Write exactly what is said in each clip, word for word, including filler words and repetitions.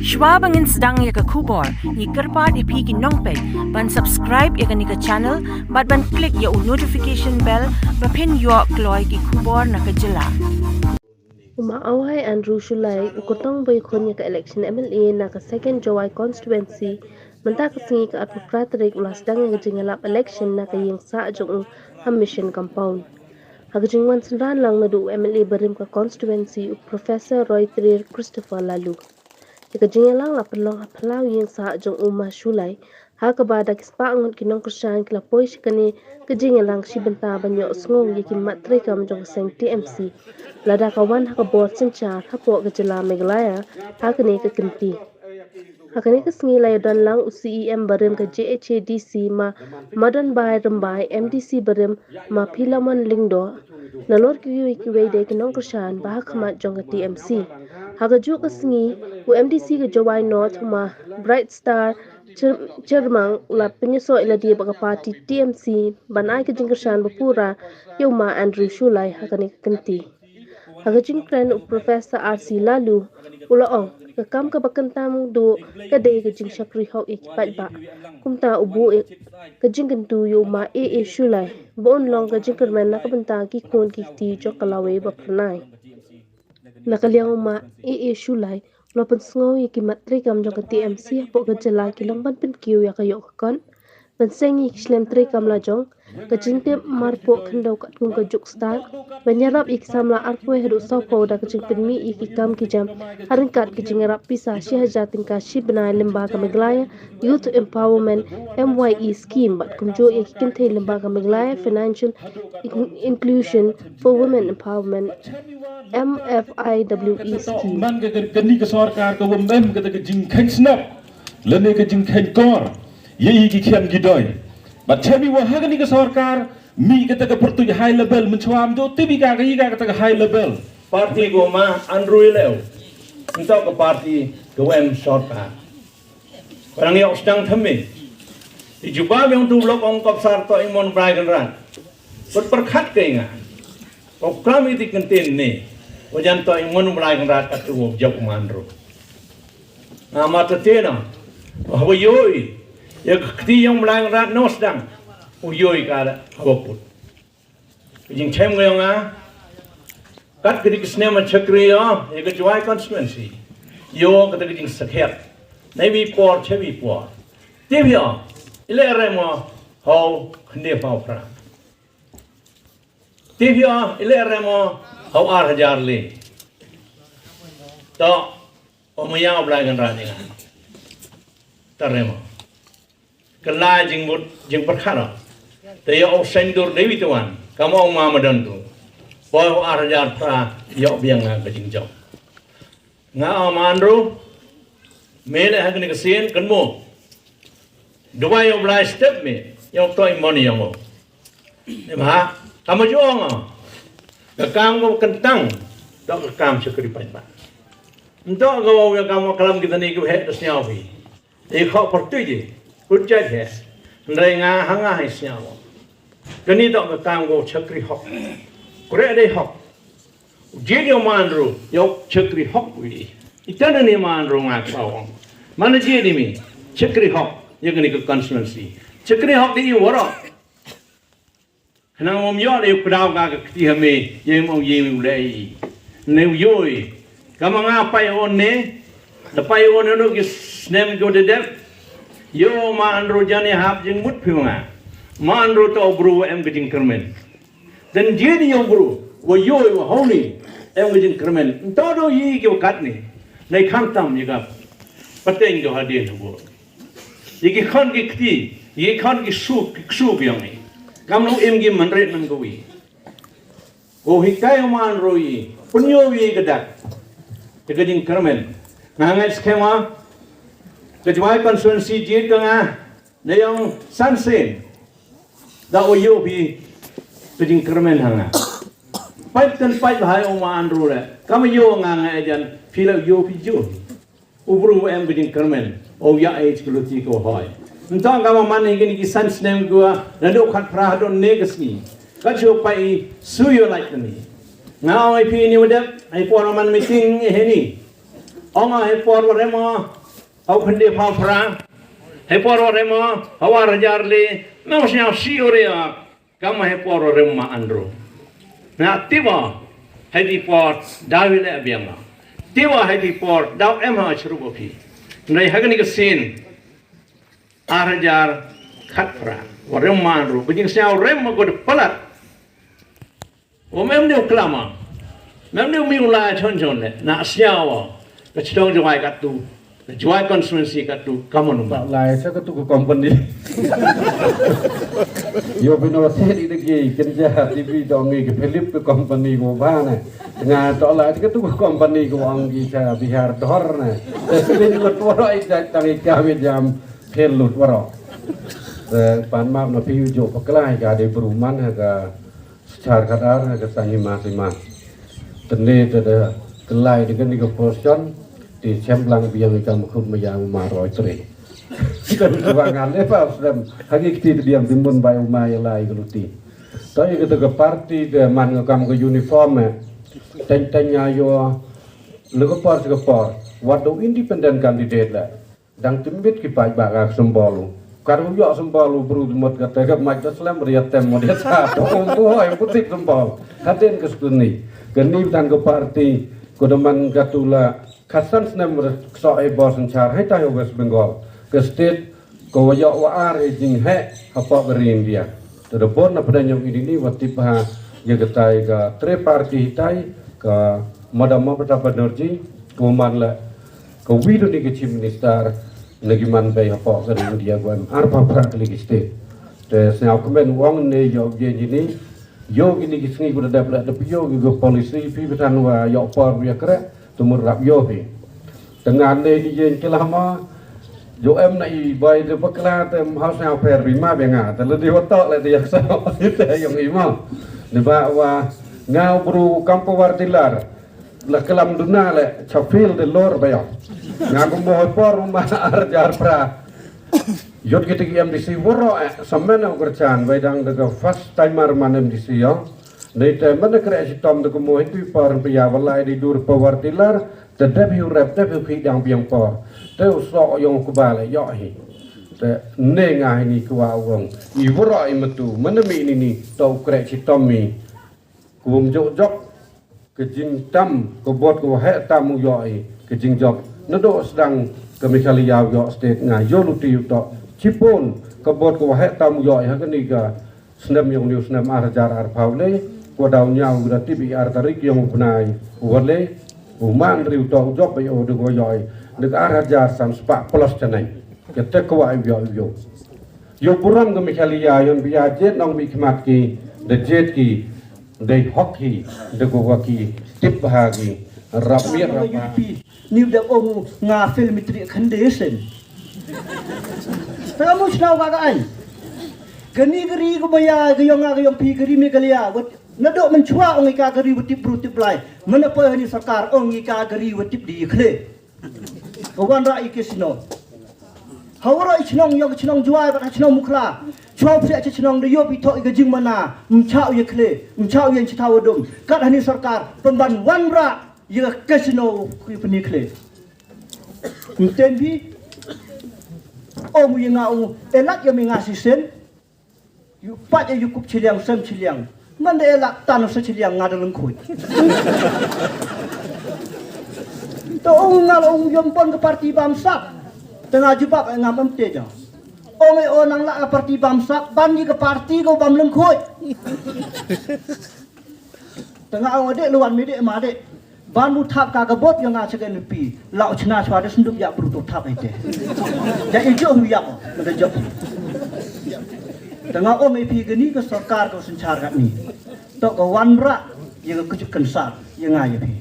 Shwa ba ngin sdang ya ka khubor, ngi kyrpad ya phi ki nongpeit ban subscribe ya kani ka channel bad ban click ya u notification bell ba phin yoh kloi ki khubor na ka jylla. U Ma Awai Andrew Shullai, u kyrtong ba yakhun ya ka election M L A na ka Second Jowai Constituency, mynta ka sngi ka arphaw phra tarik u la sdang ya ka jingyalap election na ka ïing sah jong u ha Mission Compound. Ha ka jingwan synran lang naduh u M L A barim ka constituency, u Professor Roytrier Christopher Laloo. Ya ka jingïalang la pynlong ha phyllaw ïing sah jong u Ma Shullai, ha kaba da ki spah ngut ki nongkyrshan ki la poi sha kane ka jingïalang shi bynta ban ïohsngew ya ki mat treikam jong ka seng T M C, lada ka wan ha ka bor synshar hapoh ka jylla Meghalaya ha kane ka kynti. Ha kane ka sngi la ïadon lang u C E M barim ka J H A D C, Ma Madanbai Rymbai, M D C barim Ma Philemon Lyngdoh, nalor kiwei kiwei de ki nongkyrshan ba ha khmat jong ka T M C. Ha kajuh ka sngi, u M D C ka Jowai North, u Ma Bright Star Chir-, Chyrmang, u la pynïasoh ïa lade bad ka party T M C ban ai ka jingkyrshan ba pura ya u Ma Andrew Shullai ha kane ka kynti. Ha ka jingkren, u Professor R C Laloo u la ong, ka kam kaba kyntam duh ka dei ka jingshakri hok ïa ki paidbah. Kumta u buh ïa ka jingkyntu ya u Ma A A Shullai ba un long ka jingkyrmen na ka bynta ki khun ki kti jong ka lawei ba phyrnai. Na ka liang u Ma A A Shullai u la pynsngew ïa ki mat treikam jong ka T M C hapoh ka jylla ki long ban pynkiew ïa ka ïoh ka kot, ban seng ïa ki shlem treikam lajong, ka jingtip marpoh khyndew katkum ka juk stad, ban ïarap ïa ki samla arphew haduh sawphew da ka jingpynmih ïa ki kam ki jam ha ryngkat ka jingïarap pisa shi hajar tyngka shi bnai lyngba ka Meghalaya Youth Empowerment, M Y E scheme, bad kumjuh ïa ki kynthei lyngba ka Meghalaya Financial In-, Inclusion for Women Empowerment, M F I W E scheme. Man ka, ka, kani ka sorkar ka wym em kata ka jingkheiñ sngap lane ka jingkheiñ kor ïa i ki khian ki doi. Bad chem i wa ha kani ka sorkar mih kata ka pyrtuit high level, mynchwa ym dooh tip i ka, ka i ka kata ka high level. Party ko Ma Andrew i leh u. Nto ka party ka wym em sorkar. Ka dang ïoh sdang thymme. I jubab yong tu lok ong Kop Sar to i mon Blai Kynrad. Pyrkhat ka i nga. Ko klam i ti kyntien ne. Wa jan to i mon Blai Kynrad katu wa jop u Ma Andrew. Nga ma te te no. Wa haba yoh i. Ïa ka kti yong Blai Kynrad no sdang. U yoh i ka la haba put. Ka jingchem ka yong nga, kat ka dei ka snem chakri ïa, ïa ka Jowai constituency. Ïoh kata ka jingsakhiat. Nei wi por, chem wi por. Tip ïa, i leh rem o, haw khynde phaw phra. Tip ïa, i leh rem o, haw ar hajar le. To, o maya o Blai Kynrad ïa nga. Ta rem o. Ka la jingmut, jingpyrkhat o. Te ïa u seng dur David wan, kam ong ma madan tu. Poi u ar hajar phra, ïa u biang nga ka jingjop. Nga o Ma Andrew, me leh ha kani ka sien, kan mo. Duwai ïa u Blai step me, ïa u toi moni ïa mo. Em ha, kam ju ong o. Ka kam ko kyntang, to ka kam shakri paidbah. Nto ka wa ïa kam wa klam kita ni ko he, ta sñiaw phi. I khot pyrtuit i, pyrtuit he. Hynrei nga ha nga hei sñiaw. Kani toh ka kam ko chakri hok. Kure dei hok. Jia di o Ma Andrew, yow chakri hok wi. Ita na ni Ma Andrew nga ka ong. Mana jia di mi, chakri hok, ya kani ka constituency. Chakri hok di i warok. Khnang wym yoh leh u kdaw ka ka kti ha me, ye mo ye u leh i. Ne u yoh i. Ka ma nga pai on ne, da pai on ne ki snem ko de dep. Yoh Ma Andrew jani hap jingmut phi nga. Ma Andrew toh u bru wa em ka jingkyrmen. Dan jia di yow bru, wa yoh i wa honi, em ka jingkyrmen. Nto do yi ki wa kat ni. Nei khamtam yi ka. Pateng do hadien ha bru. Yi ki khon ki kti, yi ki khon ki suk, ki suk yong i. Kam no im ki manret man ko wi. Ko hikai o Man Ro yi, pynyo wi ka dak. Te ka jingkyrmen. Nga ngai skhem wa. Ka Jowai constituency jied ka nga. Na yong san sien. Da o yoh phi ka jingkyrmen ha nga. Pait kan pait bha o Man Ro le. Kam yoh nga nga ejan, phi le yoh phi yoh. U bru em ka jingkyrmen, o ya e chikluti ko hoi. Nta ka ma man hi kini ki san snem ko, na do khat phra don ne ka sngi. Ka chu pai su yo lai kani. Nga oi phi ni wadep, ai por man meeting e heni. Ong a hei por wa rem o, hau khynde phaw phra. Hei por wa rem o, hau ar hajar le, me wa sñiaw si o re a, kam a hei por wa rem ma Andrew. Na tiwa, hei di por, daw i le biang ma. Tiwa hei di por, daw em ha chru bo phi. Nai ha kani ka sin, ar hajar khat phra. Wa rem ma Andrew, ba jing sñiaw rem ma ko de palat. Wa mem de u klama. Mem de u mi u la chon chon le. Na sñiaw wa. Ka chnong Jowai katu. Ka Jowai constituency katu. Kamon u ba. Lai sa katu ka company. Yo bino se di de ki kenja T V dong ngi ka Philip ka company ko ba ne. Nga to lai katu ka company ko ang ki cha Bihar dor ne. Te sini ko to ro i tak tang i ka wi jam khel lut waro. Te pan map na phi u jo paklai ka de bru man ha ka Star Kadar ha ka Sangima Sima. Tende te da kelai de kani ka portion, ti chemplang biang i kam khut ma ya u ma roi tre. Kita bi ba ngan le pa sdem, ha ki kti te biang timbun bai u ma ya lai ka luti. To ya kata ka party de man ka kam ka uniform eh. Teng teng ya yo, le ka por se ka por. Wat do independent candidate le. Dang timbit ki paidbah ka symbol u. Kar u yoh symbol u bru mut kata ka maj da slem ria tem mo dia sa. To um tu hoi u tip symbol. Hatin ka skuni. Kani tan ka party ko da man katu la khatsan snem re kso e bor synchar hai tai West Bengal. Ka state ko wa yoh wa ar e jinghe hapoh ka ri India. Te da bor na pdeng yong ini ni wa tip ha ya ka tai ka triparty hi tai ka Madam Mamata Banerjee ko man le ka wi du ni ka Chief Minister na ki man bei hapoh ka ri India ko em ar phaw phra ka li ki state. Te sñiaw kmen wong ne yoh ye ini, yoh ini ki sngi ko da dep le da yoh ki ko policy phi bthan wa yoh por wi ya kre. Tumur rap yo phi. Tengah ne di yen kelama. Jo em na i bai de bakla te hau sñiaw pher bi ma be nga. Te le di watok le di yak sa. Te yong i ma. Ni ba wa nga u bru kampo war dilar. La kelam duna le chapil de lor ba yo. Nga ko mo por ma ar jar pra. Yot kiti ki M D C waro eh. Samen u kerchan bai dang de ka first timer man M D C yo. Nei te mana kre si tom de ko mo hitu i par pia walai di dur pa war dilar. Te dep hiu rep, dep hiu khi dang biang por. Te u sok yong ku ba le yoh hi. Te ne nga hi ni ku wa wong. I wara i matu, mana mi ni ni, to u krek chi tom mi. Ku wom jok jok, ke jing tam, ke bot ke wahe tam u yoh i, ke jing jok. Nado sedang ke Meghalaya u yoh state nga, yo luti u to. Chipon, ke bot ke wahe tam u yoh i, ha kani ka Snem yong niu snem ar hajar ar phaw le, ko daw ñiaw u da tip i ar tarik yong u bnai u wa le, u man ri u to u jop i o de ko yoi, de ka ar hajar san spah plus chanai. Ke te ko wa i yo i yo. Yo burom ke Meghalaya yon bia jet nong bi khmat ki, de jet ki, de hok hi, de ko wa ki, tip bha ki, rap mi rap bha. Ni u dep ong nga film i tri khynde sen. Te ka mu chna ka ka ai. Kani ka ri ka maya ka yong nga ka yong phi ka ri Meghalaya. Wat nadooh mynchwa ong i ka ka ri wa tip bru tip blai. Mana poi hani sorkar ong i ka ka ri wa tip di khle. Ka wan ra i casino. Hawara i chnong yong ka chnong Jowai bad ka chnong Mukhla. Chwa phi cha chnong da yoh i thok i ka jingmana. Mchao ya khle. Mchao ya chitawa dum. Kat hani sorkar pynban wan ra. Ya ka casino ki pni khle. Mten bi. Ong ya nga u elat ya mi nga sisen. Yu pat ya yu kup chiliang sem chiliang. Manda elat tan sa chiliang nga da lengkhuit. To ong nga ong yom pon ka parti bamsap. Tengah jubab nga mem te ja. Ong e o nang la parti bamsap ban ya ka parti ko bam lengkhuit. Tengah ong adik luan mi dik ma dik. Ban bu thap ka ka bot yong nga chake nupi. Lau chna chwa de senduk ya bru tu thap ite. Ya i jo hu ya ko. Mada jo. Tengah ong e phi kani ka sorkar ka synchar kat ni. Tok ka wan ra ya ka kujut kensar ya nga ya phi.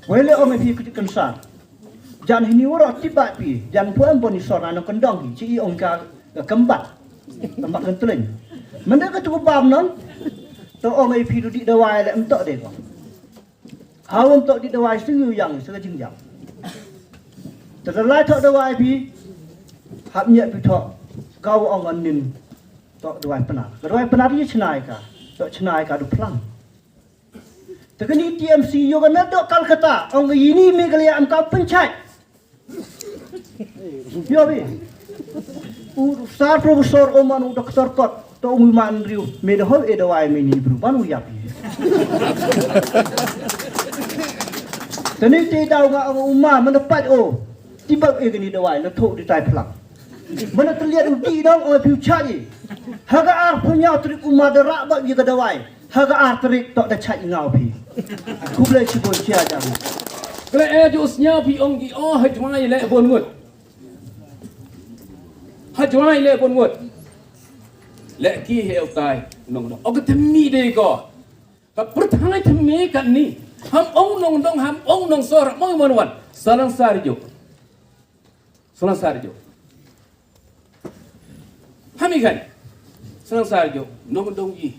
Wele ong e phi kujut kensar. Jan hini wara tip ba phi, jan puan boni sor na nong kendong hi, chi i ong ka, ka kembat. Kembat kentuleng. Mende ka tu bam nong, to ong e phi du di dawai le em to de ko. Hau em to di dawai sing yu yang, sing jing yang. Te lai to dawai phi, hap nyek phi to, kau ong anin to dawai penar. Dawai penar ye chnai ka, to chnai ka du plang. Te kani T M C yoh ka nadooh Calcutta, ong ka ini Meghalaya em ka pynchait. Yoh bi. U sar professor o man u doctor kot, to u man riu, me da hoi e dawai me ni bru, ban u yap i. Te ni te daw nga ong u ma, man da pat o. Ti bak e kani dawai, na thok di tai phlang. Man da tliat u di dong, o piu chai. Ha ka ar pynyaw trik u ma da rak bak i ka dawai. Ha ka ar tarik toh da chait nga u phi. Khublei chibun, chia jang. Khleh e ju sñiaw phi ong ki o ha Jwai le bon ngut. Ha Jwai le bon ngut. Le ki he u tai nongdong. O ka thymme de ko. Ka pyrthai thymme katni. Ham ong nongdong, ham ong nongsor, ham ong mon wan. Salang sar ju. Salang sar ju. Hami kan. Salang sar ju. Nongdong i.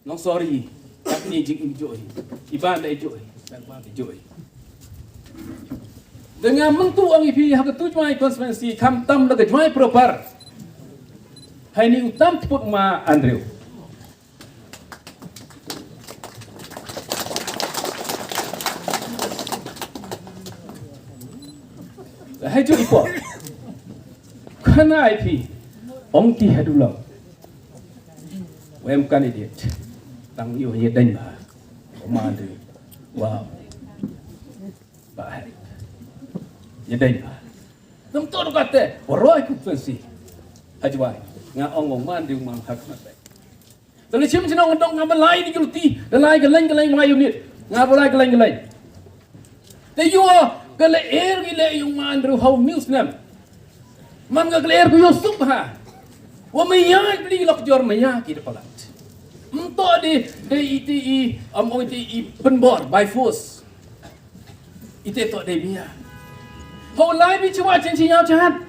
Nongsor i. Katni jing i ju i. Iban da i ju i. Iban da i ju i. Te nga myntu ong i phi ha ka tu Jwai constituency, khamtam la ka Jwai proper. Heini u tam tput ma Andrew. Hei ju i por. Khana i phi. Ong ki ha Dulong. Wem candidate. Tang yoh ye deng ba. Commander. Wow. Ba hai. Ye deng ba. Nang to kate. Waroi constituency. Ha Jwai. Nga ong ong man di mang hak ma. Te le chim chnong dong nga ba lai di ki luti, da lai ka leng ka leng ma unit. Nga ba lai ka leng ka leng. Te yoh ka le er ki le yung ma Andrew how news nem. Man ka le er ku yoh sup ha. Wa maya bli lok jor maya ki da palat. Mto de, de iti i, am o iti i penbor by force. Ite toh de mia. Ho lai bi chwa chen chi yaw chan.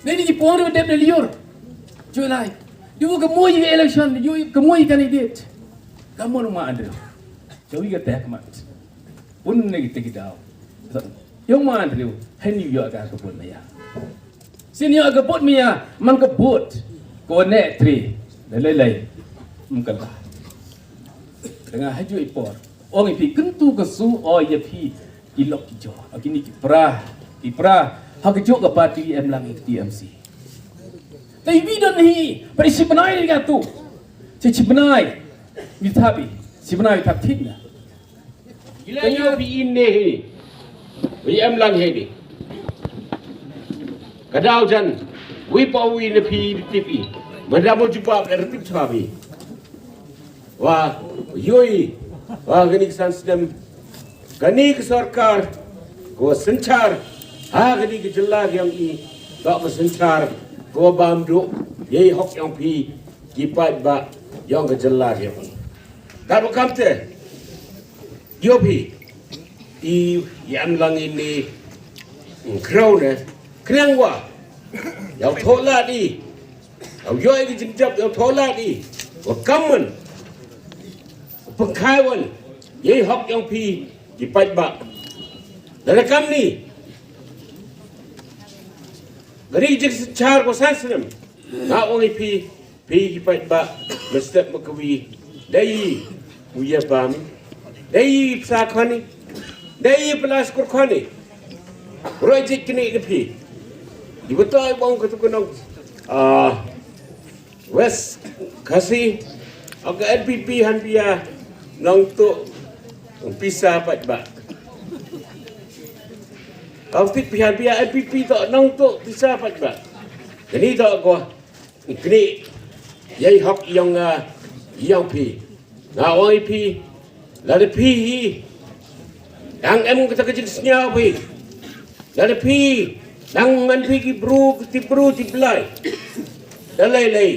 Nei ni ki por de de liur. Chu lai. Di wo ka moi election, di wo ka moi candidate. Ka mon ma Andrew. Chawi ka tek mat. Pun ne ki te ki daw. Yung ma Andrew, hen yu yo ka ka pun maya. Senior ka bot mia, man ka bot. Ko ne tri. Da lei lei. Mkala. Nga ha ju i por. Ong i phi kyntu ka su o ya phi ki lok ki jo. Aki ni ki pra, ki pra. Ha ka jo ka party em lang i T M C. Te i bi don hi, pa i si bnai ni ka tu. Si si bnai. Mi thabi. Si bnai thap thik na. Ila yoh phi in ne hi. Wi em lang hi ni. Ka daw jan. Wi pa wi ne phi di tip i. Manda mo jubab le tip cha phi. Wa, yoi. Wa, kani ka san snem. Kani ka sorkar. Ko synchar. Ha, kani ka jylla ki yong i. Toh ka synchar. Ko bam du. Yei hok yong phi. Ki paidbah. Yong ka jylla ki yong i. Ka ru kam te. Yoh phi, i, i em lang ini, mm, khraw ne, khraw wa, yow thoh lad i, yow yoh i ki jingjop, yow thoh lad i, wa kamon, pynkhai wan, yei hok yong phi, ki paidbah. Lada kamni, kani ka jingsynchar ko san snem, nga ong i phi, Phi ki paidbah, mynstep ma kawi, dei u ya bam, dei psa khani, dei plas kur khani. Roi jik kini ki phi. Di betul bong katu kunong. Ah, West Khasi, aka N P P han pia, nong tu, pisa paidbah. Kau tik pia pia N P P tu, nong tu, pisa paidbah. Kani tu ko, Kini, yei hok yong, ah, yong phi. Nga ong i phi, lada phi hi. Dang em kata ka jingsñiaw phi. Lada phi, dang man phi ki bru, ti bru, ti blai. Da lei lei,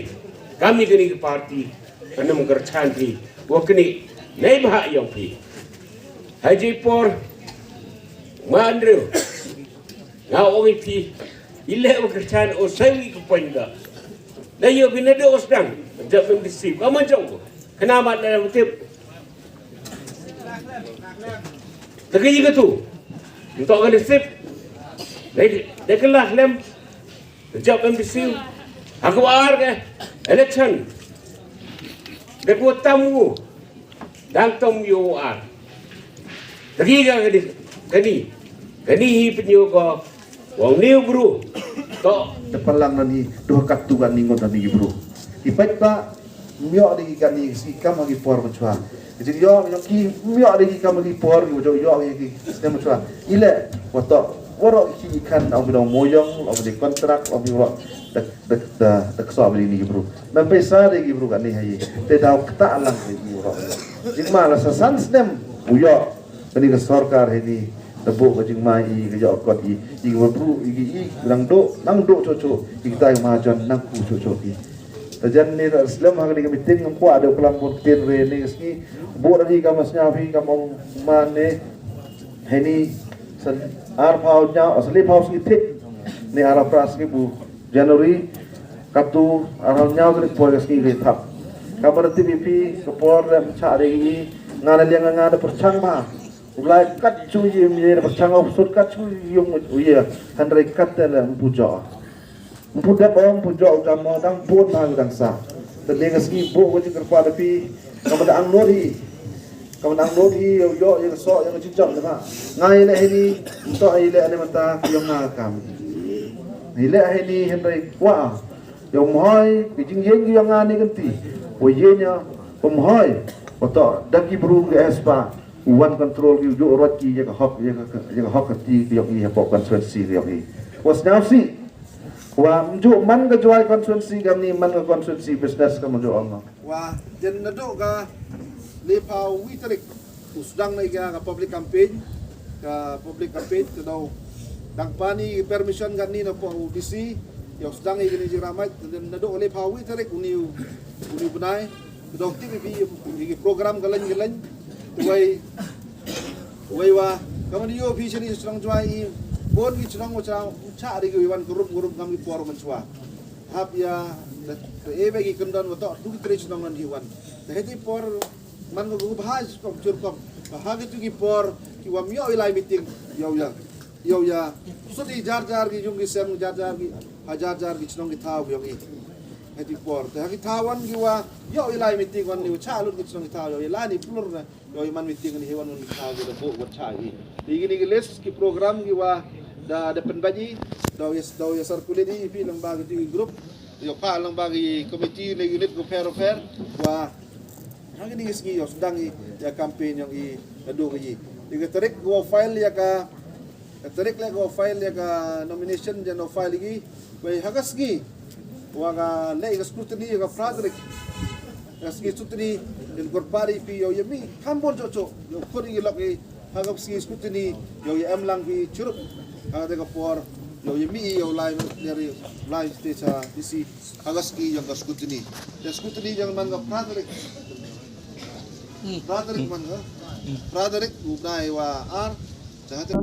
kami kani ka party, ka nam kyrchan phi. Wa kini, nei bha yong phi. Haji por, ma Andrew. Nga ong i phi, i leh wa kyrchan o sa wi ka point da. Da yoh phi na da o sdang, jap em di sip. Ka man jong ko. Kena mat na tip. Da ka yi ka tu. Ntok ka di sip. Da, da ka lah lem. Jap em di sip. Aku ar ke. Election. Da ku tam u. Dang tong yow ar. Tagi ka kani, kani, kani hi pynyoh ko, wa u ni u bru. To. Te palang na ni, duh kat tu kani ngot na ni bru. Ki pait pa, ym yoh de ki kani, ki kam ha ki por mynchwa. Ki jingyoh, yoh ki, ym yoh de ki kam ha ki por, ki wa jooh yoh ki, ki snem mynchwa. I leh, wa to, waroh ki khan, ong ki dang mooyong, ong ki kontrak, ong ki waroh, da, da, da, da ksoh bini ni ki bru. Mem paisa de ki bru kani ha i. Te daw kata lang de ki waroh. Jingma la sa san snem, u yoh. Kani ka sorkar heini, da buh ka jingma i, ka yoh kot i, i ka bru, i, i, i, nang duh, nang duh choh choh, i kita i mahajon, nang ku choh choh i. Te jan ni da slem ha kani ka meeting, ngam kwah de u klam bun ktien re ni ka sngi, buh da ni ka masnya phi, ka mong man ni, heini, sa ar phaw nya, sa le phaw sngi thik, ni ar phra sngi bu, January, katu, ar phaw nya sngi poi ka sngi re thap. Ka bar tip i phi, ka por le mcha de i, nga na liang nga da pyrchang ma. U lai kat chu i mi da pyrchang u sut kat chu i yung u ye. Hynrei kat te le mpu jo. Mpu dep o, mpu jo u kam o, dang bun ma u dang sa. Te le ka sngi buh ka jingkyrpad da phi, ka ma da ang nod hi. Ka ma da ang nod hi, yow yoh, yow soh, yow jingjop le ma. Nga i le heini, to i le ne mata, yow nga kam. I le heini, hynrei wa. Yow mhoi, ki jingyen ki yow nga ni kynti. Wa yen ya, wa mhoi. Wa to, da ki bru ki espa. Wan control ki, u jooh rot ki, ya ka hok, ya ka, ya ka hok ka ti ki yoh i, ya pok constituency ki yoh i. Wa sñiaw si. Wa mjooh man ka Jowai constituency kam ni, man ka constituency business kam mjooh ong. Wa, jan naduh ka le phaw wi tarik. U sdang na i ka, ka public campaign, ka public campaign, te daw dang pan i permission kani na pok u D C, yow sdang i kani jingramait, te naduh le phaw wi tarik, u ni u, u ni u bnai, te daw tip i phi, i ki program ka lain ka lain, te wei, wei wa, ka man yow phi chani chnong Jowai i, bun ki chnong wa cha, cha ri ki wan kurup kurup ngam ki por mynchwa. Hap ya, te, te e ba ki kyndon wa to, du ki tre chnong nan ki wan. Te heti por, Man ko ko bha ko chur ko. Bha ki tu ki por ki wa ym yoh i lai meeting. Yow ya. Yow ya. Sut i jar jar ki yung ki sem jar jar ki. Ha jar jar ki chnong ki thaw yow i. Heti por. Te ha ki thaw wan ki wa yoh i lai meeting wan ni wa cha lut ki chnong ki thaw yow i lai ni plur na. Yow i man meeting ni hi wan wan ki thaw ki da buh wan cha i. Di ki ni ki list ki program ki wa da da pynbait i. Daw ya daw ya circulate i phi lang ba ki tu ki group. Yow pa lang ba ki committee le unit ko pher pher. Wa Ha kini ki sngi yow sdang i ya campaign yong i naduh ka yi. Di ka tarik ko file ya ka, ka tarik le ko file ya ka nomination ya no file ki. Wei ha ka sngi wa ka le ka scrutiny ya ka phra tarik. Ka sngi scrutiny in korpari pi yow ya mi kham bon chocho yow khur i lok i. Ha ka sngi scrutiny yow ya em lang pi churup. Ha ka por yow ya mi yow lai leri lai te cha D C. Ha ka sngi yong ka scrutiny. Ya scrutiny yong man ka phra tarik. Phra tarik man ka. Phra tarik u bnai wa ar. Cha ha te